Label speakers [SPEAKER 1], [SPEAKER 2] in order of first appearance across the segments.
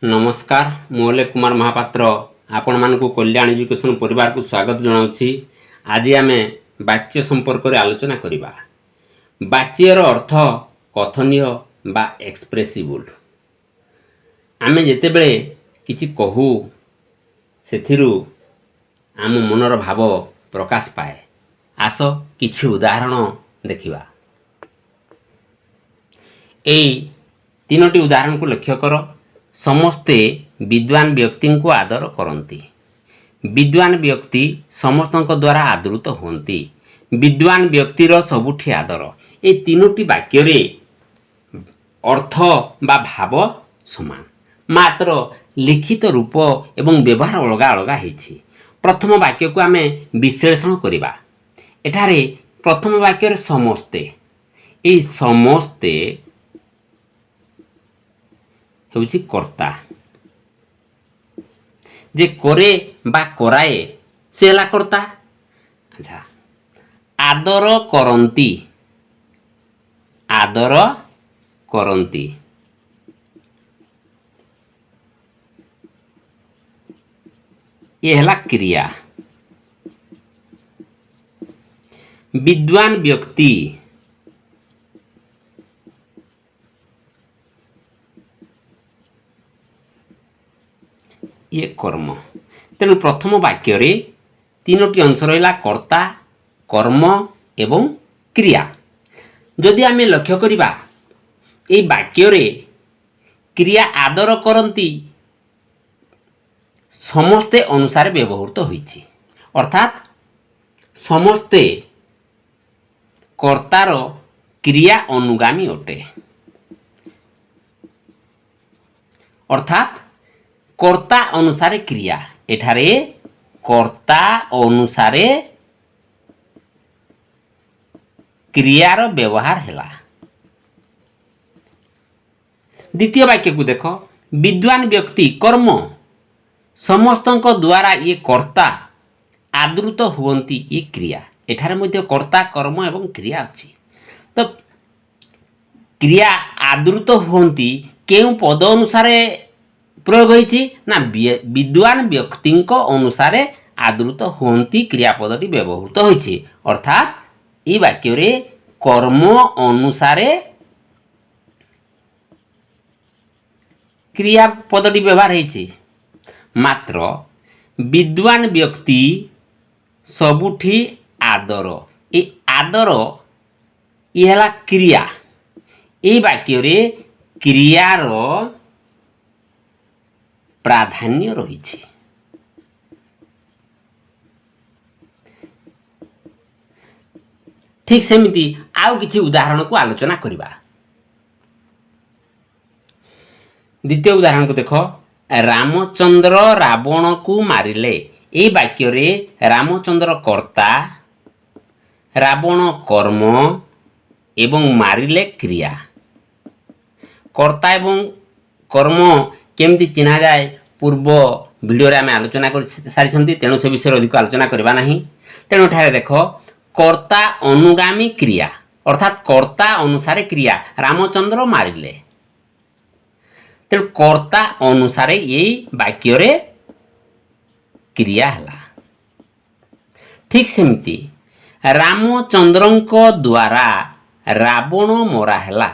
[SPEAKER 1] ନମସ୍କାର, ମୁଁ ଅଲେଖ କୁମାର ମହାପାତ୍ର ଆପଣମାନଙ୍କୁ କଲ୍ୟାଣ ଏଜୁକେସନ୍ ପରିବାରକୁ ସ୍ୱାଗତ ଜଣାଉଛି। ଆଜି ଆମେ ବାଚ୍ୟ ସମ୍ପର୍କରେ ଆଲୋଚନା କରିବା। ବାଚ୍ୟର ଅର୍ଥ କଥନୀୟ ବା ଏକ୍ସପ୍ରେସିବୁଲ୍। ଆମେ ଯେତେବେଳେ କିଛି କହୁ, ସେଥିରୁ ଆମ ମନର ଭାବ ପ୍ରକାଶ ପାଏ। ଆସ କିଛି ଉଦାହରଣ ଦେଖିବା। ଏଇ ତିନୋଟି ଉଦାହରଣକୁ ଲକ୍ଷ୍ୟ କର। ସମସ୍ତେ ବିଦ୍ୱାନ ବ୍ୟକ୍ତିଙ୍କୁ ଆଦର କରନ୍ତି। ବିଦ୍ୱାନ ବ୍ୟକ୍ତି ସମସ୍ତଙ୍କ ଦ୍ୱାରା ଆଦୃତ ହୁଅନ୍ତି। ବିଦ୍ୱାନ ବ୍ୟକ୍ତିର ସବୁଠି ଆଦର। ଏ ତିନୋଟି ବାକ୍ୟରେ ଅର୍ଥ ବା ଭାବ ସମାନ, ମାତ୍ର ଲିଖିତ ରୂପ ଏବଂ ବ୍ୟବହାର ଅଲଗା ଅଲଗା ହେଇଛି। ପ୍ରଥମ ବାକ୍ୟକୁ ଆମେ ବିଶ୍ଳେଷଣ କରିବା। ଏଠାରେ ପ୍ରଥମ ବାକ୍ୟରେ ସମସ୍ତେ, ଏଇ ସମସ୍ତେ ହେଉଛି କର୍ତ୍ତା। ଯେ କରେ ବା କରାଏ, ସେ ହେଲା କର୍ତ୍ତା। ଆଚ୍ଛା, ଆଦର କରନ୍ତି, ଆଦର କରନ୍ତି, ଇଏ ହେଲା କ୍ରିୟା। ବିଦ୍ୱାନ ବ୍ୟକ୍ତି, ଇଏ କର୍ମ। ତେଣୁ ପ୍ରଥମ ବାକ୍ୟରେ ତିନୋଟି ଅଂଶ ରହିଲା, କର୍ତ୍ତା, କର୍ମ ଏବଂ କ୍ରିୟା। ଯଦି ଆମେ ଲକ୍ଷ୍ୟ କରିବା, ଏଇ ବାକ୍ୟରେ କ୍ରିୟା ଆଦର କରନ୍ତି ସମସ୍ତେ ଅନୁସାରେ ବ୍ୟବହୃତ ହୋଇଛି। ଅର୍ଥାତ୍ ସମସ୍ତେ କର୍ତ୍ତାର କ୍ରିୟା ଅନୁଗାମୀ ଅଟେ। ଅର୍ଥାତ୍ କର୍ତ୍ତା ଅନୁସାରେ କ୍ରିୟା। ଏଠାରେ କର୍ତ୍ତା ଅନୁସାରେ କ୍ରିୟାର ବ୍ୟବହାର ହେଲା। ଦ୍ୱିତୀୟ ବାକ୍ୟକୁ ଦେଖ। ବିଦ୍ୱାନ ବ୍ୟକ୍ତି କର୍ମ, ସମସ୍ତଙ୍କ ଦ୍ୱାରା ଇଏ କର୍ତ୍ତା, ଆଦୃତ ହୁଅନ୍ତି ଇଏ କ୍ରିୟା। ଏଠାରେ ମଧ୍ୟ କର୍ତ୍ତା, କର୍ମ ଏବଂ କ୍ରିୟା ଅଛି। ତ କ୍ରିୟା ଆଦୃତ ହୁଅନ୍ତି କେଉଁ ପଦ ଅନୁସାରେ ପ୍ରୟୋଗ ହେଇଛି ନା, ବିଦ୍ୱାନ ବ୍ୟକ୍ତିଙ୍କ ଅନୁସାରେ ଆଦୃତ ହୁଅନ୍ତି କ୍ରିୟାପଦଟି ବ୍ୟବହୃତ ହୋଇଛି। ଅର୍ଥାତ୍ ଏଇ ବାକ୍ୟରେ କର୍ମ ଅନୁସାରେ କ୍ରିୟାପଦଟି ବ୍ୟବହାର ହେଇଛି। ମାତ୍ର ବିଦ୍ୱାନ ବ୍ୟକ୍ତି ସବୁଠି ଆଦର, ଏ ଆଦର ଇଏ ହେଲା କ୍ରିୟା। ଏଇ ବାକ୍ୟରେ କ୍ରିୟାର ପ୍ରାଧାନ୍ୟ ରହିଛି। ଠିକ୍ ସେମିତି ଆଉ କିଛି ଉଦାହରଣକୁ ଆଲୋଚନା କରିବା। ଦ୍ୱିତୀୟ ଉଦାହରଣକୁ ଦେଖ। ରାମଚନ୍ଦ୍ର ରାବଣକୁ ମାରିଲେ। ଏଇ ବାକ୍ୟରେ ରାମଚନ୍ଦ୍ର କର୍ତ୍ତା, ରାବଣ କର୍ମ ଏବଂ ମାରିଲେ କ୍ରିୟା। କର୍ତ୍ତା ଏବଂ କର୍ମ କେମିତି ଚିହ୍ନାଯାଏ, ପୂର୍ବ ଭିଡ଼ିଓରେ ଆମେ ଆଲୋଚନା କରି ସାରିଛନ୍ତି। ତେଣୁ ସେ ବିଷୟରେ ଅଧିକ ଆଲୋଚନା କରିବା ନାହିଁ। ତେଣୁ ଏଠାରେ ଦେଖ, କର୍ତ୍ତା ଅନୁଗାମୀ କ୍ରିୟା, ଅର୍ଥାତ୍ କର୍ତ୍ତା ଅନୁସାରେ କ୍ରିୟା, ରାମଚନ୍ଦ୍ର ମାରିଲେ। ତେଣୁ କର୍ତ୍ତା ଅନୁସାରେ ଏଇ ବାକ୍ୟରେ କ୍ରିୟା ହେଲା। ଠିକ୍ ସେମିତି ରାମଚନ୍ଦ୍ରଙ୍କ ଦ୍ୱାରା ରାବଣ ମରା ହେଲା।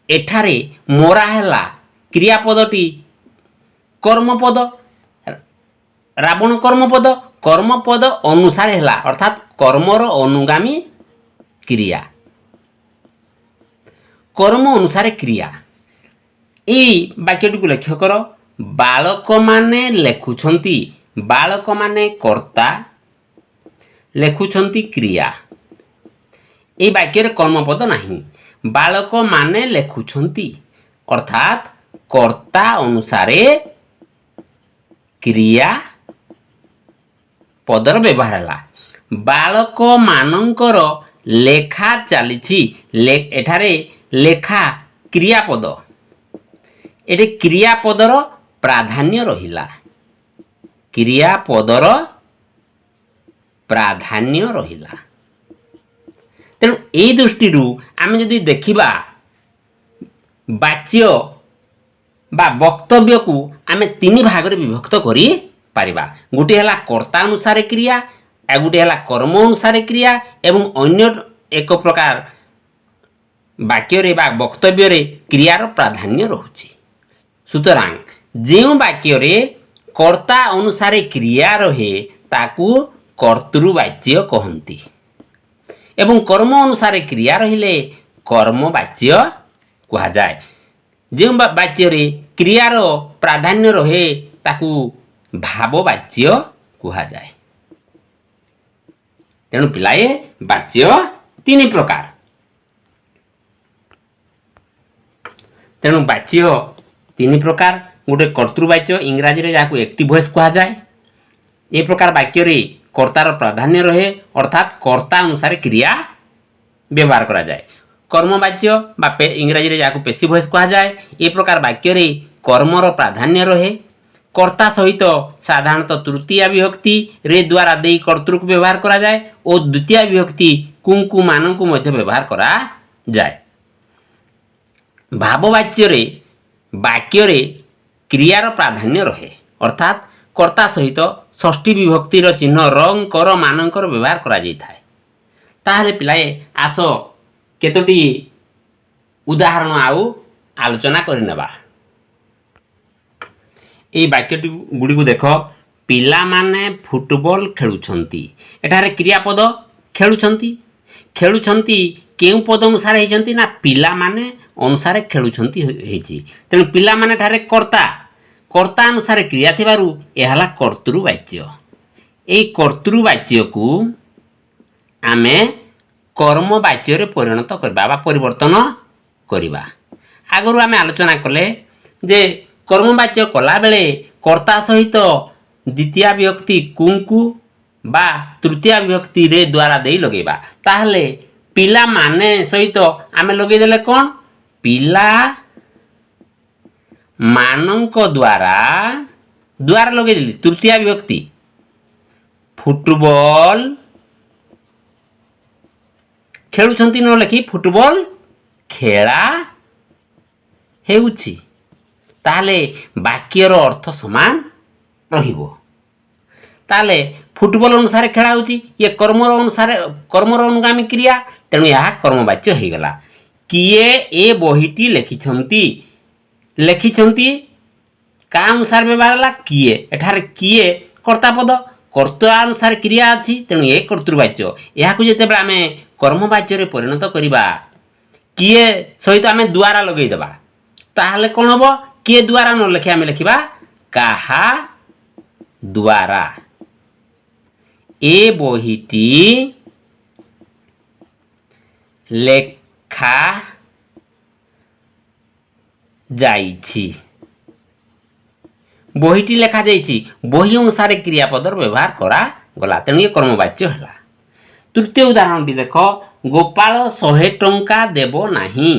[SPEAKER 1] ଏଠାରେ ମରା ହେଲା କ୍ରିୟାପଦଟି କର୍ମପଦ, ରାବଣ କର୍ମପଦ, କର୍ମପଦ ଅନୁସାରେ ହେଲା, ଅର୍ଥାତ୍ କର୍ମର ଅନୁଗାମୀ କ୍ରିୟା, କର୍ମ ଅନୁସାରେ କ୍ରିୟା। ଏଇ ବାକ୍ୟଟିକୁ ଲକ୍ଷ୍ୟ କର। ବାଳକମାନେ ଲେଖୁଛନ୍ତି। ବାଳକମାନେ କର୍ତ୍ତା, ଲେଖୁଛନ୍ତି କ୍ରିୟା। ଏଇ ବାକ୍ୟରେ କର୍ମପଦ ନାହିଁ। ବାଳକମାନେ ଲେଖୁଛନ୍ତି, ଅର୍ଥାତ୍ କର୍ତ୍ତା ଅନୁସାରେ କ୍ରିୟା ପଦର ବ୍ୟବହାର ହେଲା। ବାଳକମାନଙ୍କର ଲେଖା ଚାଲିଛି। ଏଠାରେ ଲେଖା କ୍ରିୟାପଦ, ଏଠି କ୍ରିୟାପଦର ପ୍ରାଧାନ୍ୟ ରହିଲା, କ୍ରିୟାପଦର ପ୍ରାଧାନ୍ୟ ରହିଲା। ତେଣୁ ଏଇ ଦୃଷ୍ଟିରୁ ଆମେ ଯଦି ଦେଖିବା, ବାଚ୍ୟ ବା ବକ୍ତବ୍ୟକୁ ଆମେ ତିନି ଭାଗରେ ବିଭକ୍ତ କରିପାରିବା। ଗୋଟିଏ ହେଲା କର୍ତ୍ତା ଅନୁସାରେ କ୍ରିୟା, ଆଉ ଗୋଟିଏ ହେଲା କର୍ମ ଅନୁସାରେ କ୍ରିୟା ଏବଂ ଅନ୍ୟ ଏକ ପ୍ରକାର ବାକ୍ୟରେ ବା ବକ୍ତବ୍ୟରେ କ୍ରିୟାର ପ୍ରାଧାନ୍ୟ ରହୁଛି। ସୁତରାଂ ଯେଉଁ ବାକ୍ୟରେ କର୍ତ୍ତା ଅନୁସାରେ କ୍ରିୟା ରହେ, ତାକୁ କର୍ତ୍ତୃବାଚ୍ୟ କହନ୍ତି ଏବଂ କର୍ମ ଅନୁସାରେ କ୍ରିୟା ରହିଲେ କର୍ମବାଚ୍ୟ କୁହାଯାଏ। ଯେଉଁ ବାକ୍ୟରେ କ୍ରିୟାର ପ୍ରାଧାନ୍ୟ ରହେ, ତାକୁ ଭାବବାଚ୍ୟ କୁହାଯାଏ। ତେଣୁ ପିଲାଏ, ବାଚ୍ୟ ତିନି ପ୍ରକାର। ତେଣୁ ବାଚ୍ୟ ତିନି ପ୍ରକାର। ଗୋଟେ କର୍ତ୍ତୃବାଚ୍ୟ, ଇଂରାଜୀରେ ଯାହାକୁ ଆକ୍ଟିଭ୍ ଭଏସ୍ କୁହାଯାଏ। ଏ ପ୍ରକାର ବାକ୍ୟରେ କର୍ତ୍ତାର ପ୍ରାଧାନ୍ୟ ରହେ, ଅର୍ଥାତ୍ କର୍ତ୍ତା ଅନୁସାରେ କ୍ରିୟା ବ୍ୟବହାର କରାଯାଏ। କର୍ମବାଚ୍ୟ ବା ଇଂରାଜୀରେ ଯାହାକୁ ପେସିଭ୍ ଭଏସ୍ କୁହାଯାଏ। ଏ ପ୍ରକାର ବାକ୍ୟରେ କର୍ମର ପ୍ରାଧାନ୍ୟ ରହେ। କର୍ତ୍ତା ସହିତ ସାଧାରଣତଃ ତୃତୀୟା ବିଭକ୍ତି ରେ ଦ୍ୱାରା ଦେଇ କର୍ତ୍ତୃକୁ ବ୍ୟବହାର କରାଯାଏ ଓ ଦ୍ୱିତୀୟା ବିଭକ୍ତି କୁଙ୍କୁ ମାନଙ୍କୁ ମଧ୍ୟ ବ୍ୟବହାର କରାଯାଏ। ଭାବବାଚ୍ୟରେ ବାକ୍ୟରେ କ୍ରିୟାର ପ୍ରାଧାନ୍ୟ ରହେ, ଅର୍ଥାତ୍ କର୍ତ୍ତା ସହିତ ଷଷ୍ଠୀ ବିଭକ୍ତିର ଚିହ୍ନ ର, ଙ୍କର, ମାନଙ୍କର ବ୍ୟବହାର କରାଯାଇଥାଏ। ତାହେଲେ ପିଲାଏ, ଆସ କେତୋଟି ଉଦାହରଣ ଆଉ ଆଲୋଚନା କରିନେବା। ଏଇ ବାକ୍ୟଟି ଗୁଡ଼ିକୁ ଦେଖ। ପିଲାମାନେ ଫୁଟବଲ ଖେଳୁଛନ୍ତି। ଏଠାରେ କ୍ରିୟାପଦ ଖେଳୁଛନ୍ତି। ଖେଳୁଛନ୍ତି କେଉଁ ପଦ ଅନୁସାରେ ହେଇଛନ୍ତି ନା ପିଲାମାନେ ଅନୁସାରେ ଖେଳୁଛନ୍ତି ହେଇଛି। ତେଣୁ ପିଲାମାନେ ଏଠାରେ କର୍ତ୍ତା। କର୍ତ୍ତା ଅନୁସାରେ କ୍ରିୟା ଥିବାରୁ ଏହା ହେଲା କର୍ତ୍ତୃବାଚ୍ୟ। ଏଇ କର୍ତ୍ତୃବାଚ୍ୟକୁ ଆମେ କର୍ମବାଚ୍ୟରେ ପରିଣତ କରିବା ବା ପରିବର୍ତ୍ତନ କରିବା। ଆଗରୁ ଆମେ ଆଲୋଚନା କଲେ ଯେ କର୍ମବାଚ୍ୟ କଲାବେଳେ କର୍ତ୍ତା ସହିତ ଦ୍ୱିତୀୟା ବିଭକ୍ତି କୁଙ୍କୁ ବା ତୃତୀୟା ବିଭକ୍ତି ରେ ଦ୍ୱାରା ଦେଇ ଲଗେଇବା। ତାହେଲେ ପିଲାମାନେ ସହିତ ଆମେ ଲଗେଇଦେଲେ କ'ଣ? ପିଲା ମାନଙ୍କ ଦ୍ୱାରା, ଦ୍ୱାରା ଲଗେଇଦେଲି ତୃତୀୟା ବିଭକ୍ତି, ଫୁଟବଲ ଖେଳୁଛନ୍ତି ନ ଲେଖି ଫୁଟବଲ ଖେଳା ହେଉଛି। ତାହେଲେ ବାକ୍ୟର ଅର୍ଥ ସମାନ ରହିବ। ତାହେଲେ ଫୁଟବଲ ଅନୁସାରେ ଖେଳା ହେଉଛି, ଇଏ କର୍ମର ଅନୁସାରେ, କର୍ମର ଅନୁଗାମୀ କ୍ରିୟା, ତେଣୁ ଏହା କର୍ମବାଚ୍ୟ ହେଇଗଲା। କିଏ ଏ ବହିଟି ଲେଖିଛନ୍ତି? ଲେଖିଛନ୍ତି କାହା ଅନୁସାରେ ବ୍ୟବହାର ହେଲା? କିଏ। ଏଠାରେ କିଏ କର୍ତ୍ତାପଦ, କର୍ତ୍ତା ଅନୁସାରେ କ୍ରିୟା ଅଛି, ତେଣୁ ଏ କର୍ତ୍ତୃବାଚ୍ୟ। ଏହାକୁ ଯେତେବେଳେ ଆମେ କର୍ମବାଚ୍ୟରେ ପରିଣତ କରିବା, କିଏ ସହିତ ଆମେ ଦ୍ୱାରା ଲଗେଇଦେବା, ତାହେଲେ କ'ଣ ହେବ? କିଏ ଦ୍ୱାରା ନ ଲେଖି ଆମେ ଲେଖିବା କାହା ଦ୍ୱାରା ଏ ବହିଟି ଲେଖା ଯାଇଛି। ବହିଟି ଲେଖାଯାଇଛି, ବହି ଅନୁସାରେ କ୍ରିୟାପଦର ବ୍ୟବହାର କରାଗଲା, ତେଣୁ ଇଏ କର୍ମବାଚ୍ୟ ହେଲା। ତୃତୀୟ ଉଦାହରଣଟି ଦେଖ। ଗୋପାଳ 100 ଟଙ୍କା ଦେବ ନାହିଁ।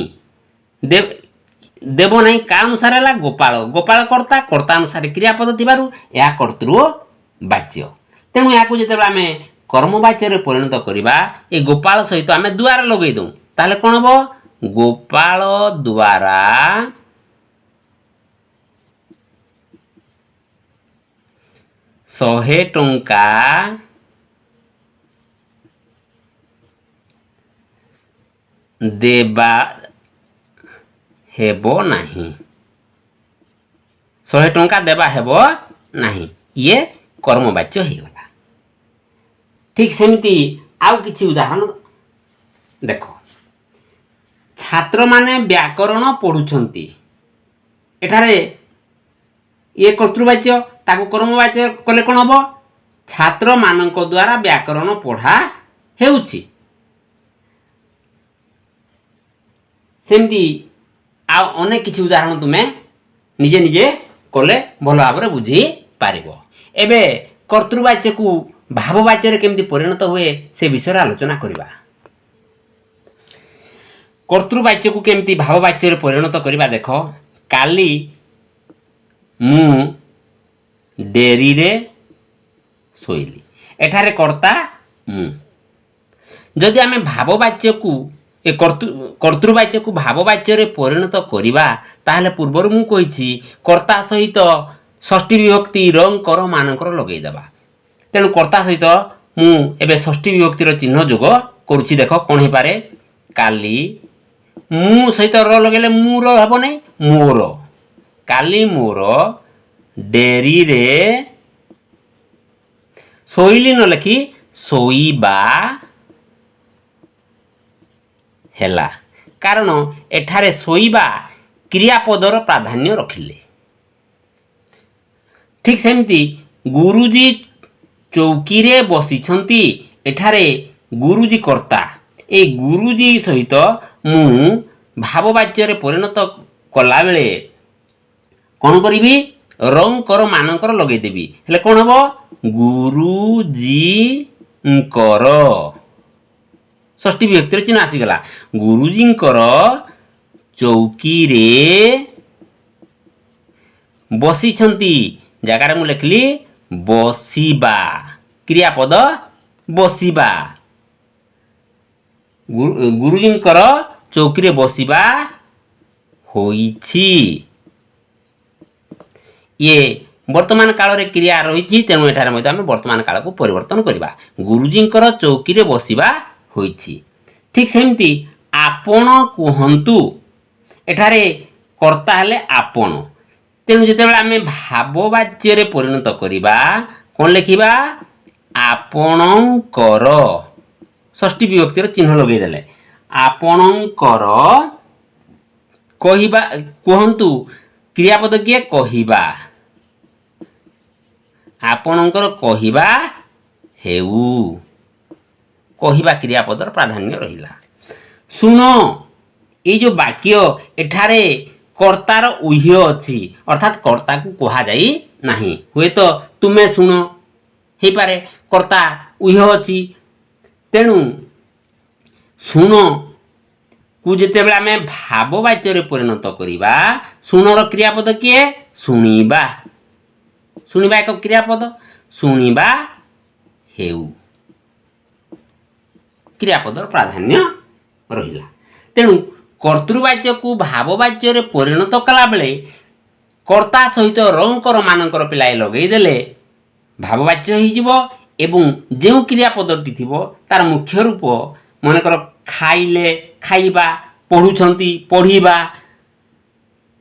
[SPEAKER 1] ଦେବ ନାହିଁ କାହା ଅନୁସାରେ ହେଲା? ଗୋପାଳ। ଗୋପାଳ କର୍ତ୍ତା, କର୍ତ୍ତା ଅନୁସାରେ କ୍ରିୟାପଦ ଥିବାରୁ ଏହା କର୍ତ୍ତୃବାଚ୍ୟ। ତେଣୁ ଏହାକୁ ଯେତେବେଳେ ଆମେ କର୍ମବାଚ୍ୟରେ ପରିଣତ କରିବା, ଏ ଗୋପାଳ ସହିତ ଆମେ ଦ୍ୱାରା ଲଗେଇ ଦେଉ, ତାହେଲେ କ'ଣ ହେବ? ଗୋପାଳ ଦ୍ୱାରା 100 ଟଙ୍କା ଦେବା ହେବ ନାହିଁ। 100 ଟଙ୍କା ଦେବା ହେବ ନାହିଁ। ଇଏ କର୍ମବାଚ୍ୟ ହେଇଗଲା। ଠିକ୍ ସେମିତି ଆଉ କିଛି ଉଦାହରଣ ଦେଖ। ଛାତ୍ରମାନେ ବ୍ୟାକରଣ ପଢ଼ୁଛନ୍ତି। ଏଠାରେ ଇଏ କର୍ତ୍ତୃବାଚ୍ୟ, ତାକୁ କର୍ମବାଚ୍ୟ କଲେ କ'ଣ ହେବ? ଛାତ୍ରମାନଙ୍କ ଦ୍ୱାରା ବ୍ୟାକରଣ ପଢ଼ା ହେଉଛି। ସେମିତି ଆଉ ଅନେକ କିଛି ଉଦାହରଣ ତୁମେ ନିଜେ ନିଜେ କଲେ ଭଲ ଭାବରେ ବୁଝିପାରିବ। ଏବେ କର୍ତ୍ତୃବାଚ୍ୟକୁ ଭାବବାଚ୍ୟରେ କେମିତି ପରିଣତ ହୁଏ, ସେ ବିଷୟରେ ଆଲୋଚନା କରିବା। କର୍ତ୍ତୃବାଚ୍ୟକୁ କେମିତି ଭାବବାଚ୍ୟରେ ପରିଣତ କରିବା ଦେଖ। କାଲି ମୁଁ ଡେରିରେ ଶୋଇଲି। ଏଠାରେ କର୍ତ୍ତା ମୁଁ। ଯଦି ଆମେ ଭାବବାଚ୍ୟକୁ ଏ କର୍ତ୍ତୃବାଚ୍ୟକୁ ଭାବବାଚ୍ୟରେ ପରିଣତ କରିବା, ତାହେଲେ ପୂର୍ବରୁ ମୁଁ କହିଛି, କର୍ତ୍ତା ସହିତ ଷଷ୍ଠୀ ବିଭକ୍ତି ର, ଙ୍କର, ମାନଙ୍କର ଲଗେଇଦେବା। ତେଣୁ କର୍ତ୍ତା ସହିତ ମୁଁ ଏବେ ଷଷ୍ଠୀ ବିଭକ୍ତିର ଚିହ୍ନ ଯୋଗ କରୁଛି। ଦେଖ କ'ଣ ହେଇପାରେ। କାଲି, ମୁଁ ସହିତ ର ଲଗେଇଲେ ମୁଁ ର ହେବ ନାହିଁ, ମୋର। କାଲି ମୋର ଡେରିରେ ଶୋଇଲି ନ ଲେଖି ଶୋଇବା ହେଲା, କାରଣ ଏଠାରେ ଶୋଇବା କ୍ରିୟାପଦର ପ୍ରାଧାନ୍ୟ ରଖିଲେ। ଠିକ୍ ସେମିତି ଗୁରୁଜୀ ଚୌକିରେ ବସିଛନ୍ତି। ଏଠାରେ ଗୁରୁଜୀ କର୍ତ୍ତା। ଏଇ ଗୁରୁଜୀ ସହିତ ମୁଁ ଭାବବାଚ୍ୟରେ ପରିଣତ କଲାବେଳେ କ'ଣ କରିବି? ର, ଙ୍କର, ମାନଙ୍କର ଲଗେଇଦେବି। ହେଲେ କ'ଣ ହେବ? ଗୁରୁଜୀଙ୍କର, ଷଷ୍ଠୀ ବିଭକ୍ତିର ଚିହ୍ନ ଆସିଗଲା। ଗୁରୁଜୀଙ୍କର ଚୌକିରେ ବସିଛନ୍ତି ଜାଗାରେ ମୁଁ ଲେଖିଲି ବସିବା, କ୍ରିୟାପଦ ବସିବା। ଗୁରୁଜୀଙ୍କର ଚୌକିରେ ବସିବା ହୋଇଛି। ଇଏ ବର୍ତ୍ତମାନ କାଳରେ କ୍ରିୟା ରହିଛି, ତେଣୁ ଏଠାରେ ମଧ୍ୟ ଆମେ ବର୍ତ୍ତମାନ କାଳକୁ ପରିବର୍ତ୍ତନ କରିବା। ଗୁରୁଜୀଙ୍କର ଚୌକିରେ ବସିବା ହୋଇଛି। ଠିକ୍ ସେମିତି ଆପଣ କୁହନ୍ତୁ। ଏଠାରେ କର୍ତ୍ତା ହେଲେ ଆପଣ। ତେଣୁ ଯେତେବେଳେ ଆମେ ଭାବବାଚ୍ୟରେ ପରିଣତ କରିବା, କ'ଣ ଲେଖିବା? ଆପଣଙ୍କର, ଷଷ୍ଠୀ ବିଭକ୍ତିର ଚିହ୍ନ ଲଗେଇଦେଲେ। ଆପଣଙ୍କର କହିବା, କୁହନ୍ତୁ କ୍ରିୟାପଦ କିଏ? କହିବା। ଆପଣଙ୍କର କହିବା ହେଉ। କହିବା କ୍ରିୟାପଦର ପ୍ରାଧାନ୍ୟ ରହିଲା। ଶୁଣ, ଏଇ ଯେଉଁ ବାକ୍ୟ, ଏଠାରେ କର୍ତ୍ତାର ଉହ୍ୟ ଅଛି, ଅର୍ଥାତ୍ କର୍ତ୍ତାକୁ କୁହାଯାଇ ନାହିଁ। ହୁଏତ ତୁମେ ଶୁଣ ହେଇପାରେ, କର୍ତ୍ତା ଉହ୍ୟ ଅଛି। ତେଣୁ ଶୁଣ କୁ ଯେତେବେଳେ ଆମେ ଭାବବାଚ୍ୟରେ ପରିଣତ କରିବା, ଶୁଣର କ୍ରିୟାପଦ କିଏ? ଶୁଣିବା। ଶୁଣିବା ଏକ କ୍ରିୟାପଦ। ଶୁଣିବା ହେଉ, କ୍ରିୟାପଦର ପ୍ରାଧାନ୍ୟ ରହିଲା। ତେଣୁ କର୍ତ୍ତୃବାଚ୍ୟକୁ ଭାବବାଚ୍ୟରେ ପରିଣତ କଲାବେଳେ କର୍ତ୍ତା ସହିତ ର, ଙ୍କର, ମାନଙ୍କର ପିଲାଏ ଲଗେଇଦେଲେ ଭାବବାଚ୍ୟ ହେଇଯିବ ଏବଂ ଯେଉଁ କ୍ରିୟାପଦଟି ଥିବ ତାର ମୁଖ୍ୟ ରୂପ, ମନେକର ଖାଇଲେ ଖାଇବା, ପଢ଼ୁଛନ୍ତି ପଢ଼ିବା,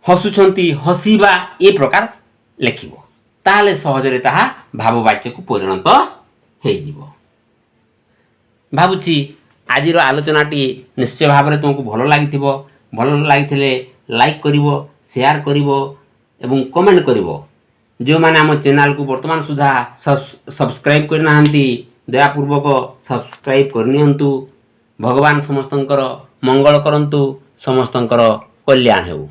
[SPEAKER 1] ହସୁଛନ୍ତି ହସିବା, ଏ ପ୍ରକାର ଲେଖିବ, ତାହେଲେ ସହଜରେ ତାହା ଭାବବାଚ୍ୟକୁ ପରିଣତ ହେଇଯିବ। ଭାବୁଛି ଆଜିର ଆଲୋଚନାଟି ନିଶ୍ଚୟ ଭାବରେ ତୁମକୁ ଭଲ ଲାଗିଥିବ। ଭଲ ଲାଗିଥିଲେ ଲାଇକ୍ କରିବ, ସେୟାର କରିବ ଏବଂ କମେଣ୍ଟ କରିବ। ଯେଉଁମାନେ ଆମ ଚ୍ୟାନେଲକୁ ବର୍ତ୍ତମାନ ସୁଦ୍ଧା ସବସ୍କ୍ରାଇବ୍ କରିନାହାନ୍ତି, ଦୟାପୂର୍ବକ ସବସ୍କ୍ରାଇବ୍ କରିନିଅନ୍ତୁ। ଭଗବାନ ସମସ୍ତଙ୍କର ମଙ୍ଗଳ କରନ୍ତୁ, ସମସ୍ତଙ୍କର କଲ୍ୟାଣ ହେଉ।